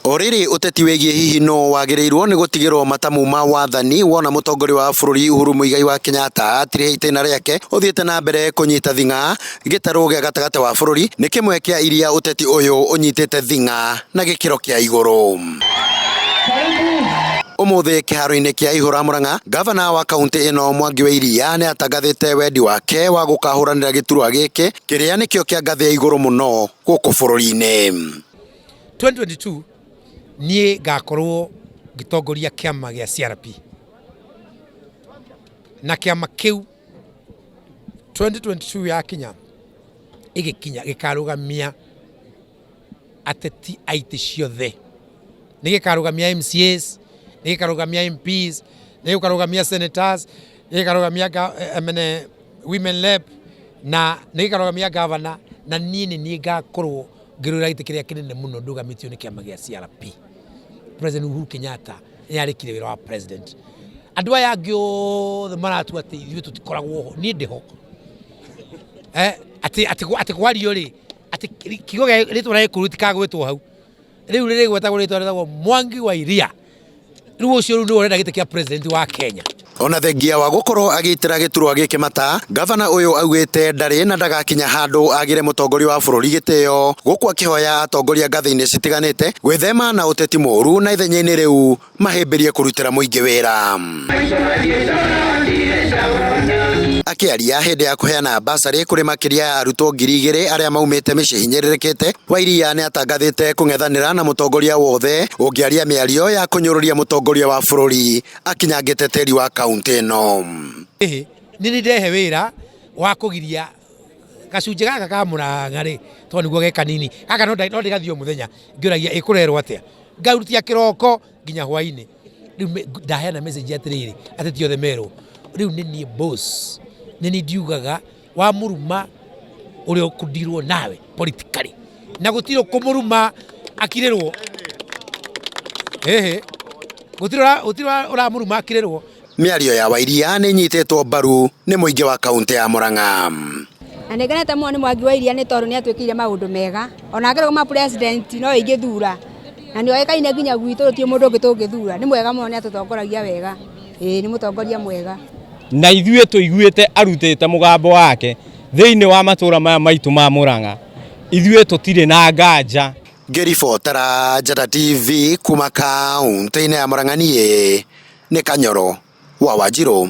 O rĩrĩ ũteti wĩgiĩ hihi nũ wagĩrĩirwo nĩ gũtigĩrwo matamu ma wathani wona mũtongoria wa bũrũri Uhuru Muigai wa Kenyatta atirĩhe itĩna rĩake ũthiĩte na mbere kũnyita thing'a gĩtarũ gĩa gatagatĩ wa bũrũri nĩ kĩmwe kĩa iria ũteti ũyũ ũnyitĩte thing'a na gĩkĩro kĩa igũrũ. Ũmũthĩ kĩharo-inĩ kĩa Ihũra Murang'a, gavana wa kaunti ĩno Mwangi wa Iria nĩ atangathĩte wendi wake wa gũkahũranĩra gĩturwa gĩkĩ kĩrĩa nĩkĩo kĩa ngathĩ ya igũrũ mũno gũkũ bũrũri-inĩ. 2022 niĩ ngakorwo ngĩtongoria kĩama gĩa CRP na kĩama kĩu 2022 yakinya ĩgĩkinya gĩkarũgamia ateti a itĩ ciothe nĩ gĩkarũgamia MCAs nĩ gĩkarũgamia MPs nĩ gĩkarũgamia senators nĩ gĩkarũgamia mene women rep na nĩ gĩkarũgamia governor na niĩ nĩ niĩ ngakorwo ngĩrũĩra gĩtĩ kĩrĩa kĩnene mũno ndũgamĩtio nĩ kĩama gĩa CRP. President Uhuru Kenyatta nĩ arĩkire wĩra wa president. Andũ aya angĩ othe maratua atĩ ithuĩ tũtikoragwo ho, niĩ ndĩ ho. Eh, atĩ atĩ atĩ kwario rĩ, atĩ kiugo gĩa rĩtwa rĩa gĩkũyũ rĩtikagwetwo hau. Rĩu rĩrĩgwetagwo rĩtwa rĩtagwo Mwangi wa Iria. Rĩu ũcio rĩu nĩwe ũrenda gĩtĩ kĩa president wa Kenya. Ona thengia wa gũkorwo agĩitĩra gĩturwa gĩkĩ mata, gavana ũyũ augĩte ndarĩ na ndagakinya handũ agĩre mũtongoria wa bũrũri gĩtĩo, gũkũ akĩhoya atongoria ngathĩ-inĩ citiganĩte gwĩthema na ũteti mũru na ithenya-inĩ rĩu mahĩmbĩrie kũrutĩra mũingĩ wĩra. Akĩaria hĩndĩ ya kũheana basarĩ kũrĩ makĩria ya arutwo 2000 arĩa maumĩte mĩciĩ hinyĩrĩrĩkĩte, Wairia nĩ atangathĩte kũng'ethanĩra na mũtongoria wothe ũngĩaria mĩario ya kũnyũrũria mũtongoria wa bũrũri akinyangĩte tĩri wa kaũntĩ ĩno. Ĩhĩ, nĩ nĩ ndehe wĩra wa kũgiria gacunjĩ gaka ka Murang'a rĩ, tondũ nĩguo ge kanini, gaka no ndĩgathiĩ o mũthenya ngĩũragia ĩkũrerwo atĩa, ngarutia kĩroko nginya hwainĩ. Rĩu ndaheana message atĩrĩrĩ, ateti othe merwo, rĩu nĩ niĩ boss, nĩ niĩ ndiugaga wamũruma ũrĩa ũkũndirwo nawe politically, na gũtirĩ ũkũmũruma akirĩrwo, ĩhĩ, gũtirĩ ũramũruma akirĩrwo. Mĩario ya Wairia nĩ ĩnyitĩtwo mbaru nĩ mũingĩ wa kaũntĩ ya Murang'a. Na nĩ ngenete mũno nĩ Mwangi wa Iria nĩ tondũ nĩ atwĩkĩire maũndũ mega. Ona angĩrũgama president no ingĩthura. Na nĩ oĩkaine nginya gwitũ gũtirĩ mũndũ ũngĩ tũngĩthura. Nĩ mwega mũno nĩ atũtongoragia wega. Ĩĩ nĩ mũtongoria mwega. Na ithuĩ tũiguĩte arutĩte mũgambo wake thĩinĩ wa matũra maya maitũ ma Murang'a, ithuĩ tũtirĩ na nganja. Ngĩribotera Njata TV kuma kaũntĩ-inĩ ya Murang'a niĩ nĩ Kanyoro wa Wanjirũ.